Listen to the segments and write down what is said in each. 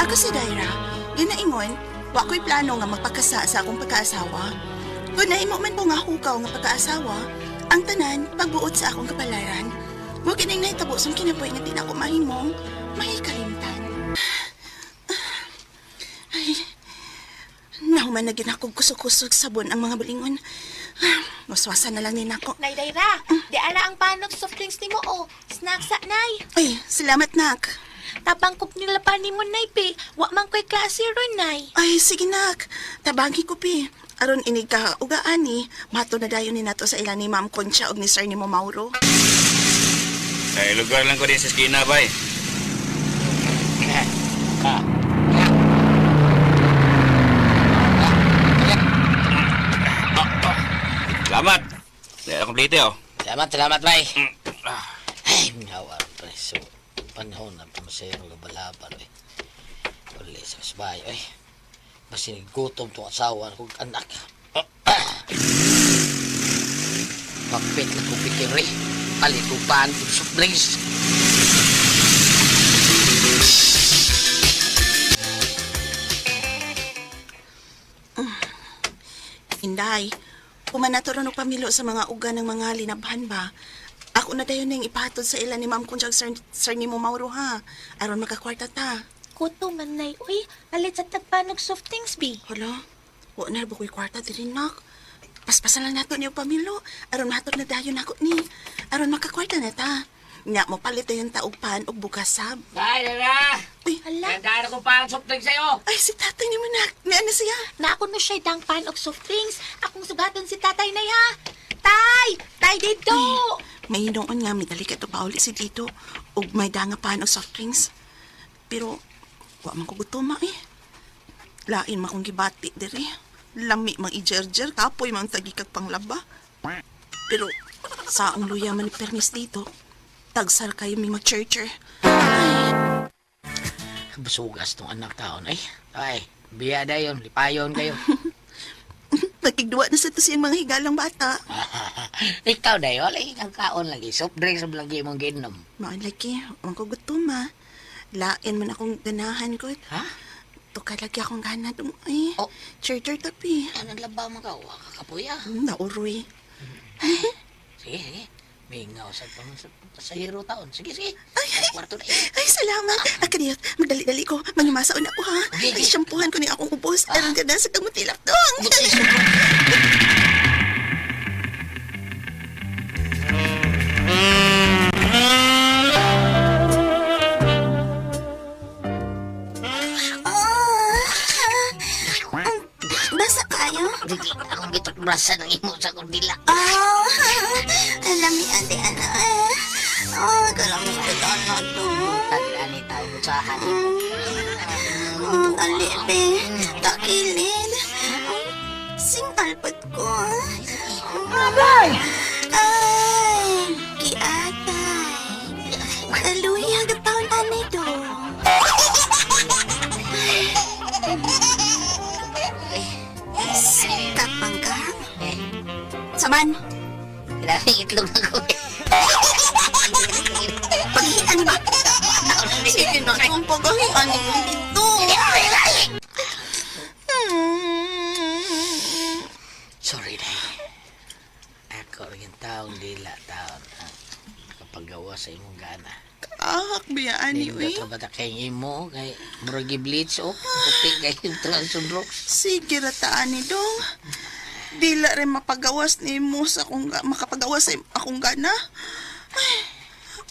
ko si Daira. Ginaingon, wa ko'y plano nga magpakasa sa akong pagkaasawa. Kung nahimo man po nga hugaw nga pagkaasawa, ang tanan pagbuot sa akong kapalaran. Mo kining nahitabo sa kinabuhi nga di na ako mahimong mahikalimtan. Ay, nahuman na ginakog kusog-kusog sabon ang mga bulingon. Waswasan na lang ni nako. Nay Dayra, di ara ang panog soft drinks nimo o. Snacks sa nay. Ay, salamat nak. Tabang kog nilapan nimo nay pi. Wa man ko'y klase ron nay. Ay, sige nak. Tabangi ko pi. Aron inig ka ugaan ni, mato na dayon ni nato sa ilan ni Ma'am Concha og ni Sir nimo Mauro. Ay, lugar lang ko din sa eskina, bay. Salamat. Dahil kompleto, oh. Salamat, salamat, bay. Ay, minawa, pre. So, panahon na pamasero nga balaban, eh. Uli sa kasbay, eh. Basin gutom tong asawa kong anak. Kapit lang kong pikir, eh. Palit kong paan kong soft drinks. Inday, pumanato ron og pamilo sa mga uga ng mga linabhan ba? Ako na dayon ning ipatod sa ilan ni Ma'am Concha og Sir nimo Mauro ha. Aron makakwarta ta. Kuto man nay uy. Palit sa tagpanog soft drinks bi. Hala, wa na ba ko'y kwarta diri nak. Paspasan lang nato niyo pamilo. Aron matod na dayon ako ni. Aron makakwarta na ta. Nya mo palit dayon ta og pan og bukasab. Bay, Dara! Uy, Hala, Gandaan akong paan soft drinks sa'yo! ay si tatay ni mo nak. Ni ano siya? na ako no siya dang pan og soft drinks. Akong sugaton si tatay nay ha. Tay! Tay dito! May noon nga, may dali ka to pauli si Tito. Ug may danga pan og soft drinks. Pero, wa man ko gutom eh. Lain man kong gibati diri. Lami mang ijerjer, kapoy man tagi kag panglaba. Pero, saong luya man ni permis dito. Tagsar kayo mi mag-churcher. Basugas tong anak taon, ay. Ay, biya dayon, lipayon kayo. Nakigduwa na sa to siyang mga higalang bata. Ikaw dayon, lagi kang kaon lagi. Soft drinks lagi mong ginom. Maan lagi, wa man ko gutom ah. Lain man akong ganahan ko. Ha? Tuka lagi akong gana dong ay. Oh. Churcher tapi. Anong laba mo ka? Wa ka kapuya. Nauroy. Sige, sige. Mingaw sa pang sa pasahero taon. Sige, sige. Ay, ay. Kwarto na eh. Ay, salamat. Akaniyot, magdali-dali ko. Mangimasaon ako, ha? Okay, Ay, okay. shampoohan ko ni akong ubos. Aron ka na sa kamutilap dong. Basa kayo? Dili, akong gitutbrasan ang imo sa kundila. Oh, alam ni ate, ano eh. Oh, kalami ko na to. Tagilani tao sa Mm, Alibe, takilid. Sing alpat ko. Abay! Ay, giatay. Kaluya, gataon ani do. Sikat ka. Saman, Kailangan itlog na ko. paghian ba? Sige na, itong paghian mo dito. Sorry na. Ako rin yung taong dila taon ang kapagawa sa imong gana. Kahak, biyaan ni Nindot uy. ra ba ta kay imo kay murag bleach oh. Puti kay Transundrox. Sige, rataan ni dong. Dila rin mapagawas ni mo sa akong makapagawas sa akong gana. Ay,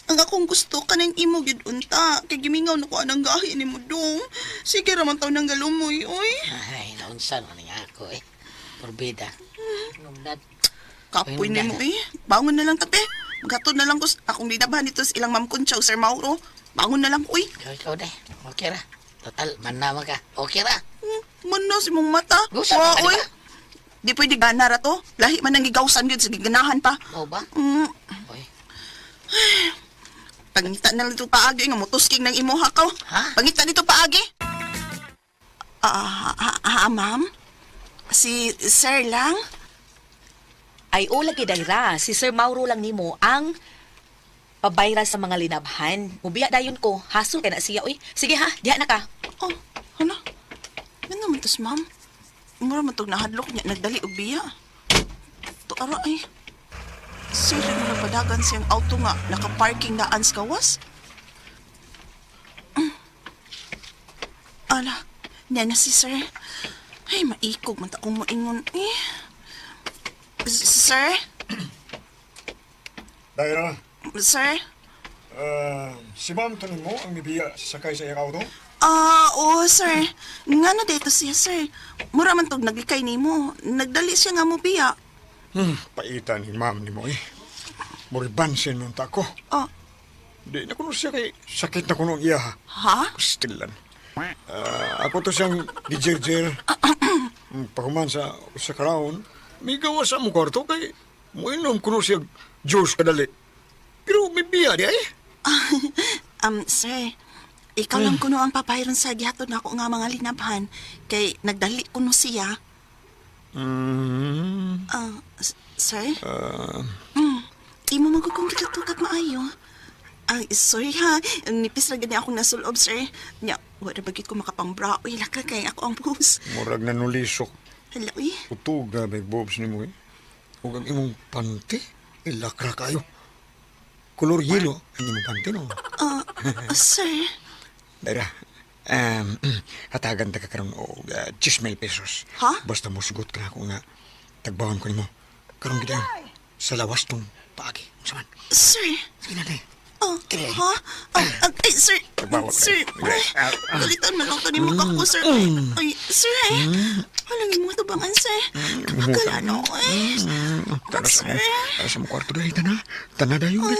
ang akong gusto kanang imo gid unta kay gimingaw na ko anang gahi ni mo dong. Sige ra man taw nang galumoy oy. Ay, naunsan man nga ako eh. Porbida. Nungdad. Kapoy ni mo eh. Bangon na lang tape. Maghatod na lang ko akong lidaban dito sa ilang Ma'am Concha o Sir Mauro. Bangon na lang ko eh. Ikaw, ikaw day. Okay ra. Total, man naman ka. Okay ra. Man na si mong mata. Gusa Wa, ka, di oy. ba? Di pwede gana ra to. Lahi man ang gigawsan gyud sige ganahan pa. Mao ba? Mm. Oy. Pangita na lang dito paagi nga motusking ng imo hakaw. Ha? Pangita dito paagi. Ah, ah, ah, ma'am. Si Sir lang? Ay, o lagi dayra, si Sir Mauro lang nimo ang pabayra sa mga linabhan. Mubiya dayon ko, hasol kay na siya oy. Sige ha, diha na ka. Oh. man tos, ma'am. Mura man tog nahadlok niya, nagdali og biya. To ara ay. Sila nga napadagan siyang auto nga nakaparking daan sa gawas. Ala, niya na si sir. Ay, maikog man ta akong moingon eh. Sir? Daira, Sir? si ma'am tanin mo ang mibiya sakay sa iyang auto? Ah, oo, sir. Nga na dito siya, sir. Mura man tog naglikay nimo. Nagdali siya nga mo biya. Paita ni ma'am ni mo eh. Muribansin nun ta ko. Oh, Di na kuno siya kay sakit na kuno ang iya. ha? Pastilan. Ah, ako to siyang gijerjer. Pahuman sa sa karaon, may gawa sa among kwarto kay muinom kuno siya juice kadali. Pero may biya di ay. Sir, ikaw lang kuno ang papayron sa gihatod na ako nga mga linabhan kay nagdali kuno siya. Ah, sir? Imo man ko kung gikatukag maayo. Ay, sorry ha. Nipis ra gani akong nasulob, sir. Nya, wala bagit ko makapangbra. Uy, laka kay ako ang bus. Murag na nulisok. Hala, uy. Utog na may bobs ni mo eh. Ug ang imong panty, ilakra kayo. Kolor yelo ang imong panty no. Ah, sir. Dara, hatagan ta ka karon og 10,000 pesos. Ha? Basta mosugot ka na ako nga tagbawan ko nimo. Karon gid sa lawas tong paagi. Unsa man? Sir. Sige na day. Oh, ha? Ah, ah, ay, sir. Pagbawag Sir. na. Ay, galitan man lang to ni mukha ko, sir. Ay, sir, eh. Walang imo tubangan, sir. Kapakala na ako, eh. Tara sa mo. Sir. Tara sa mo kwarto dai tana. Tana dayon.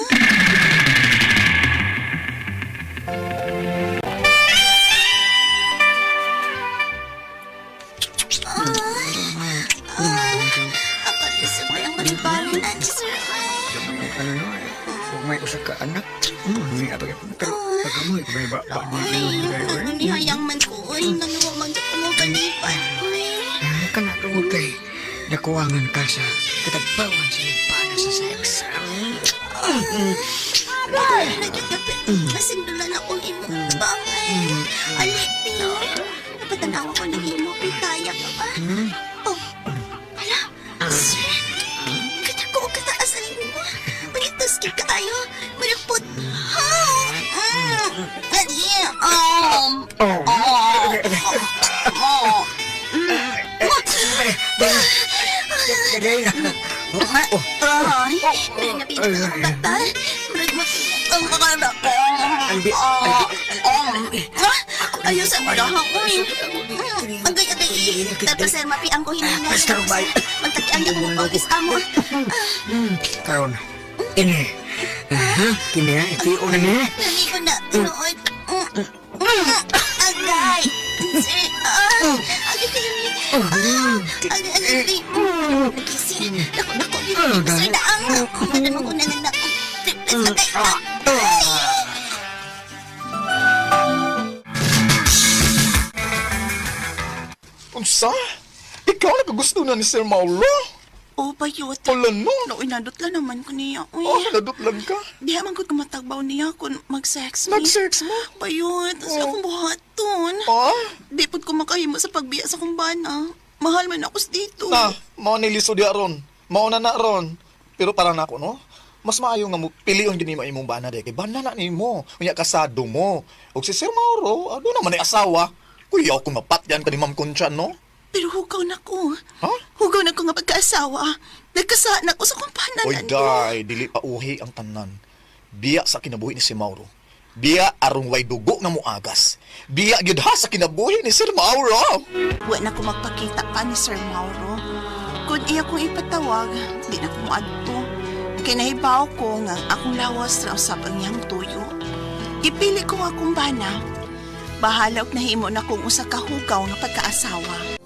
Akalisod ko lang balibalin na, sir. Ano no? eh, Ug may usa ka anak. Ni ato gyud. Pero pagamoy may ba ba. Ay, nihayang man ko. Ay, nanuwa man sa kumabaliban. Ay. Kana tungod kay nakuwangan ka sa katagbawan sa iyong pana sa sex. Ay, nagkakape. Nasindulan akong imong bangay. Ali, Pi. Napatanawa ko ng imo, Pi. Kaya ka ba? Oh, hala. Sir, katako kataasan mo. Manitos kid kaayo. Manapot. Ha? Ali, Oh. Oh. Dagay na. Ay, napili ko akong bata. Murag mo, ang kakara ko. Albi, Ayaw sa mga ako. Agay, agay. Tapos sir, mapiang ko hinila. Basta rubay. Magtakiang ako mo pag amo. Karon. Ini. Aha, kini ha, iti una ni. Nani ko na, tinuod. Agay. Sir, ah. Agay kayo ni. Agay, agay, agay. Nagkisi. Nako, nako. Sir, daang. Madamo ko na nga na. Triplets, agay. Agay. Unsa? Ikaw nakagusto na ni Sir Mauro? Oh, bayot. Wala no. No, inadot lang naman ko niya. Uy. Oh, nadutlan ka. Diha man ko kumatagbaw niya kung mag-sex mi. Nag-sex mo? Bayot, sa Oh. akong buhaton. Ah? Di pod ko makahimo sa pagbiya sa akong bana. Mahal man ako sa dito. Na, mao ni lisod ya ron. Mao na na ron. Pero para nako no, mas maayo nga mo pilion gini mo imong bana day kay bana na nimo. Unya kasado mo. Ug si Sir Mauro, ado naman ay asawa. Kuya ako mapatyan ka ni Ma'am Concha no. Pero hugaw na ko. Ha? Hugaw na ko nga pagkaasawa. Nagkasa na ko sa akong Oy pananan ko. day, dili pa uhi ang tanan. Biya sa kinabuhi ni si Mauro. Biya arong way dugo nga moagas. Biya gyud ha sa kinabuhi ni Sir Mauro. Wa na ko magpakita pa ni Sir Mauro. Kung iya kong ipatawag, di na ko moadto. Kay nahibaw ko nga ang akong lawas ra usab ang iyang tuyo. Ipili ko nga akong bana. Bahala og nahimo na kong usa ka hugaw nga pagkaasawa.